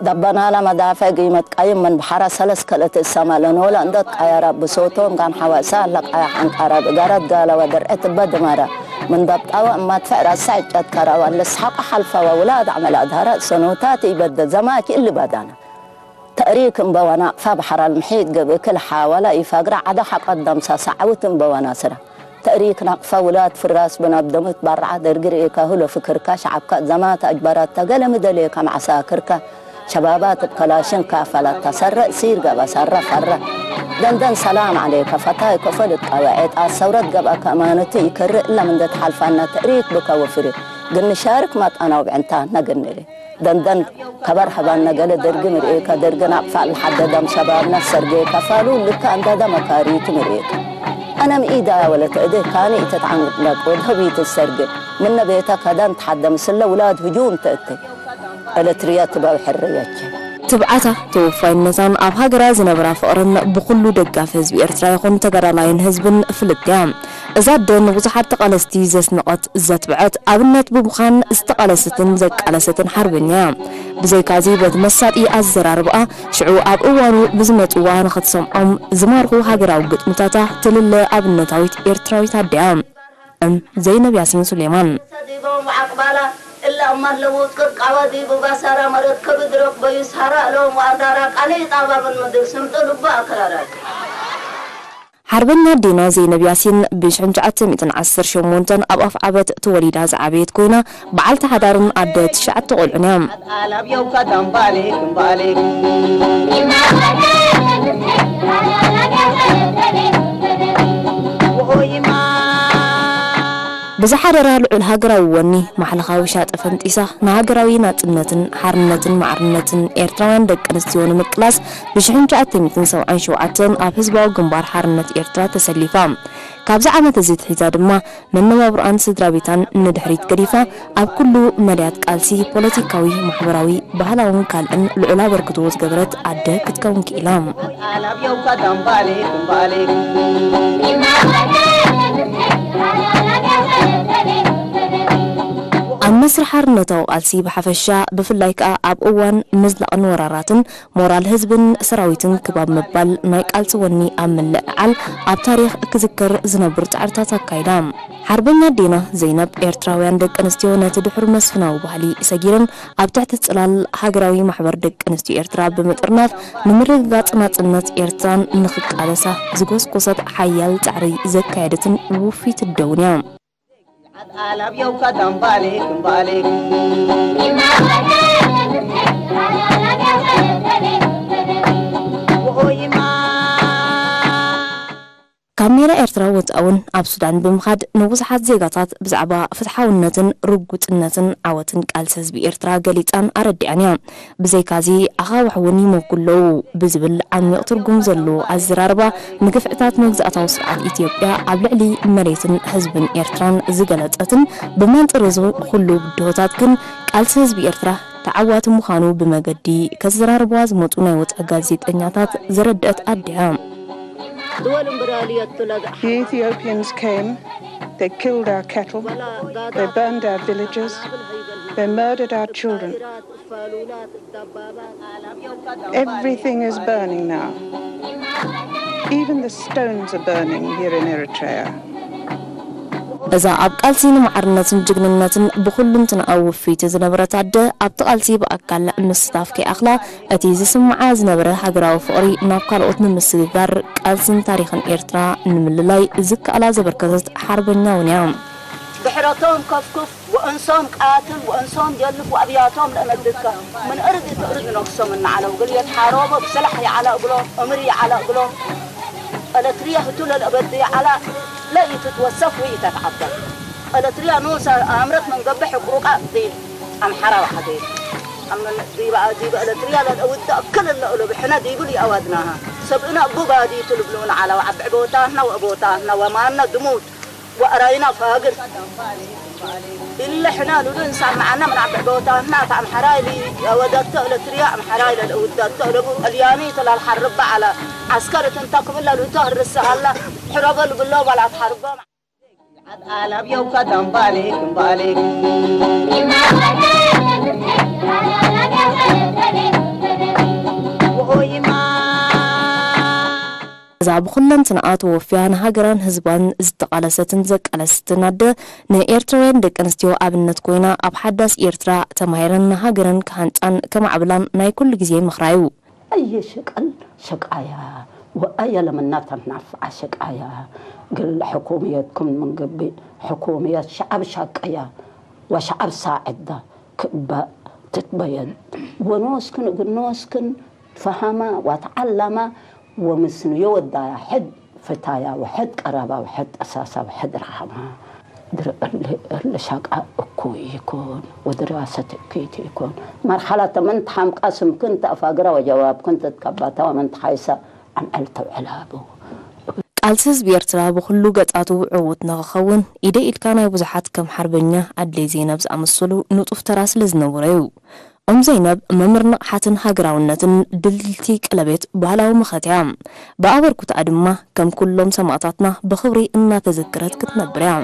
ዳባናላ መዳፈ ግይመት ቃይም ምን ብሓራ ሰለስ ከለት እሰማለን ወላ እንደት ቃያራ ብሶቶም ጋን ሓዋሳ ለቃያ ሓንቃራ ብጋራት ጋላ ወደርዕት በድማራ ምን ዳብጣዋ እማት ፍዕራ ሳዕጨት ከራዋ ለስሓቅ ሓልፋዋ ውላድ ዓመል ኣድሃራ ሰኖታት ይበደ ዘማች እልባዳና ተእሪክ እምበዋና ፋ ብሓራ ልምሒት ገብእክል ሓዋላ ይፋግራ ዓዳ ሓቀት ደምሳ ሳዓውት እምበዋና ስራ ተእሪክ ናቕፋ ውላድ ፍራስ ብናብ ደምት ባርዓ ደርጊ ርእካ ህሎ ፍክርካ ሸዓብካ ዘማት ኣጅባራት ተገለ ምደሌካ መዓሳክርካ ሸባባት እብ ከላሽን ካፈላ ተሰረእ ሲር ገባ ሰረ ፈረ ደንደን ሰላም ዓሌከ ፈታይ ከፈል እቃወ ዔጣ ሰውረት ገብአ ከእማነቱ ይከርእ እላ ምንደ ተሓልፋና ተእሪክ ብከወፍሪ ግን ንሻርክ ማጣናው ብዕንታ ነግንሪ ደንደን ከበር ሀባን ነገለ ደርግ ምርኤካ ደርግ ናቕፋ ልሓደደም ሸባብና ሰርጌ ከፋሉ ልካ እንደደ መካሪቱ ምርኤካ ኣነም ኢዳ ወለት እድህ ካኒ ኢተትዓንቅ ወድህብ ኢትሰርግ ምነ ቤተ ከደን ተሓደ ምስለ ውላድ ህጁም ተእተ ኤለትርያ ትበብ ሕርየች ትብዓታ ተወፋይነታን ኣብ ሃገራ ዝነበራ ፍቕርን ብኹሉ ደጋፊ ህዝቢ ኤርትራ ይኹን ተጋዳላይን ህዝብን ፍልጥ እያ። እዛ ኣደ ንብዙሓት ተቓለስቲ ዘስነቐት ዘትብዐት ኣብነት ብምዃን ዝተቓለሰትን ዘቃለሰትን ሓርበኛ እያ። ብዘይካዚ በቲ መሳጢ ኣዘራርባኣ ሽዑ ኣብ እዋኑ ብዝመጽዋ ንኽትሰምዖም ዝማርኹ ሃገራዊ ግጥምታታ ትልለ ኣብነታዊት ኤርትራዊት ኣደ እያ። እም ዘይነብ ያሲን ሱሌማን። ሰዲቦም ዓቅባላ እላ እማ ለውጥ ቅርቃዋ ዲቡ ባሳራ መረት ከብድረክ በዩስ ሃራ እሎም ወኣንዳራ ቃኒ ጣባብን ምድር ስምጡ ልባ ኣክራራይ ሓርበኛ ኣዴና ዘይነብ ያሲን ብሽሕን ትሽዓተ ሚእትን ዓሰርተ ሸሞንተን ኣብ ኣፍዓበት ተወሊዳ ዝዓበየት ኮይና፣ በዓልቲ ሓዳርን ኣደ ትሽዓተ ቆልዑን እያ። ኣላብየውካ ዳምባሌ ክምባሌ ብዝሓደራ ልዑል ሃገራዊ ወኒ፣ ማሕለኻዊ ሻጠ ፈንጢሳ፣ ንሃገራዊ ናጽነትን ሓርነትን ማዕርነትን ኤርትራውያን ደቂ ኣንስትዮ ንምቅላስ፣ ብሽሕን ትሽዓተ ሚእትን ሰብዓን ሸውዓተን ኣብ ህዝባዊ ግንባር ሓርነት ኤርትራ ተሰሊፋ። ካብዚ ዓመት እዚ ኣትሒዛ ድማ መነባብሮኣን ስድራ ቤታን ንድሕሪት ገዲፋ፣ ኣብ ኩሉ መዳያት ቃልሲ ፖለቲካዊ፣ ማሕበራዊ፣ ባህላውን ካልእን ልዑል ኣበርክቶ ዝገበረት ኣደ ክትከውን ክኢላ። ኣላብየውካ ዳምባሌ ክምባሌ ኣብ መስርሕ ሓርነታዊ ቃልሲ ብሓፈሻ፣ ብፍላይ ከኣ ኣብ እዋን ምዝላቕን ወራራትን፣ ሞራል ህዝብን ሰራዊትን ክባብ ምባል ናይ ቃልሲ ወኒ ኣብ ምልዕዓል ኣብ ታሪኽ ክዝከር ዝነብር ጻዕርታት ኣካይዳ። ሓርበኛ ኣዴና ዘይነብ ኤርትራውያን ደቂ ኣንስትዮ ነቲ ድሑር መስፍናዊ ባህሊ ሰጊረን ኣብ ትሕቲ ጽላል ሃገራዊ ማሕበር ደቂ ኣንስትዮ ኤርትራ ብምጥርናፍ ንምርግጋጽ ናጽነት ኤርትራን ንኽቃለሳ ዝጎስጎሰት ሓያል ጻዕሪ ዘካየደትን ውፊት ደውን እያ። ኣላብየውካ ዳምባሌ ክምባሌ ካብ ሜዳ ኤርትራ ወጻእውን ኣብ ሱዳን ብምኻድ ንብዙሓት ዜጋታት ብዛዕባ ፍትሓውነትን ርጉጽነትን ዓወትን ቃልሲ ህዝቢ ኤርትራ ገሊጻን ኣረዲኣን እያ። ብዘይካዚ ኣኻውሕ እውን ይመጉ ኣለዉ ብዝብል ዓሚቕ ትርጉም ዘለዎ ኣዘራርባ ንግፍዕታት መግዛእታዊ ስርዓት ኢትዮጵያ ኣብ ልዕሊ መሬትን ህዝብን ኤርትራን ዝገለጸትን ብመንጽር እዚ ኩሉ ብድሆታት ግን ቃልሲ ህዝቢ ኤርትራ ተዓዋቲ ምዃኑ ብመገዲ ከዘራርብዋ ዝመጹ ናይ ወጻኢ ጋዜጠኛታት ዘረድአት ኣደ እያ። The Ethiopians came, they killed our cattle, they burned our villages, they murdered our children. Everything is burning now. Even the stones are burning here in Eritrea. እዛ ኣብ ቃልሲ ንማዕርነትን ጅግንነትን ብኹሉንትንኣዊ ውፍይቲ ዝነበረት ኣደ ኣብቲ ቃልሲ ብኣካል ምስታፍ ከይኣኽላ እቲ ዝስምዓ ዝነበረ ሃገራዊ ፍቕሪ ናብ ካልኦት ንምስግጋር ቃልስን ታሪኽን ኤርትራ ንምልላይ ዝከኣላ ዘበርከተት ሓርበኛ እውን እያ። ድሕረቶም ከፍክፍ ወእንሶም ቃትል ወእንሶም ጀልፍ ወኣብያቶም ለእነድከ ምን እርድ ትእርድ ነፍሶም እናዓለው ግልየት ሓሮቦ ብስላሕ ይዓላእ ብሎም እምሪ ይዓላእ ብሎም ቀለትርየ ህቱ ለልአበድ ይዓላ ለይትትወሰፍ ወይተትዓበ ቀለትርያ ኑሰ ኣምረት መንገብሕ ቁሩቃ ዲብ ኣምሓራ ወሓደ ኣምን ዲበ ዲበ ኤለትርያ ለልአውድ እክል እለ እሎ ብሕነ ዲብል ይአዋድናሃ ሰብእና እቡ ባዲቱ ልብሉን ዓላ ወዓብዕ ቦታህና ወእቦታህና ወማና ድሙድ ወአራይና ፋግር ኢለ ሕና ሉሉ እንሳን መዓና ምን ዓብዕ ቦታህና ተአምሐራይ ሊ ወደቶ እለ ትርያ አምሐራይ ለልእውደቶ ለቡ ጠልያኒ ተላልሐርበ አለ ዐስከር እትንተክብለ ሉቶ ህርሰሃላ ሕረበ ልብሎ ባላት ሐርቦም። አላብየውካ ዳምባሌ ክምባሌ እዛ ብኹለንትንኣ ተወፍያ ንሃገራን ህዝባን ዝተቓለሰትን ዘቃለሰትን ኣደ፣ ንኤርትራውያን ደቂ ኣንስትዮ ኣብነት ኮይና፣ ኣብ ሓዳስ ኤርትራ ተማሂረን ንሃገረን ክሃንጻን ከማዕብላን ናይ ኩሉ ግዜ ምኽራዩ። أي شقل شقايا وأي لمنات النفع شقايا. قل حكوميتكم من قبي حكومية شعب شقيا وشعب ساعدة كبا تتبين ونوسكن ونوسكن فهما وتعلما ومسن يودا حد فتايا وحد قرابة وحد أساسا وحد رحمة. ድር እሊ ሻቃ እኩይ ይኩን ወድራሰት እክይት ይኩን መርሓላ ተመንት ሓምቃ ስምክን ተኣፋግራ ወጀዋብክን ተትከባታ ወመንት ሓይሳ ኣምዕል ተውዕላቡ። ቃልሲ ህዝቢ ኤርትራ ብኹሉ ገጻቱ ዕዉት ንኽኸውን ኢደ ኢድካ ናይ ብዙሓት ከም ሓርበኛ ኣድሌ ዜናብ ዝኣመሰሉ ንጡፍ ተራ ስለ ዝነበሮ እዩ። ኡም ዘይነብ መምህር ንቕሓትን ሃገራውነትን ድልድልቲ ቀለቤት ባህላዊ መኸት እያ። ብኣበርኩትኣ ድማ ከም ኩሎም ሰማእታትና ብኽብሪ እናተዘከረት ክትነብር እያ።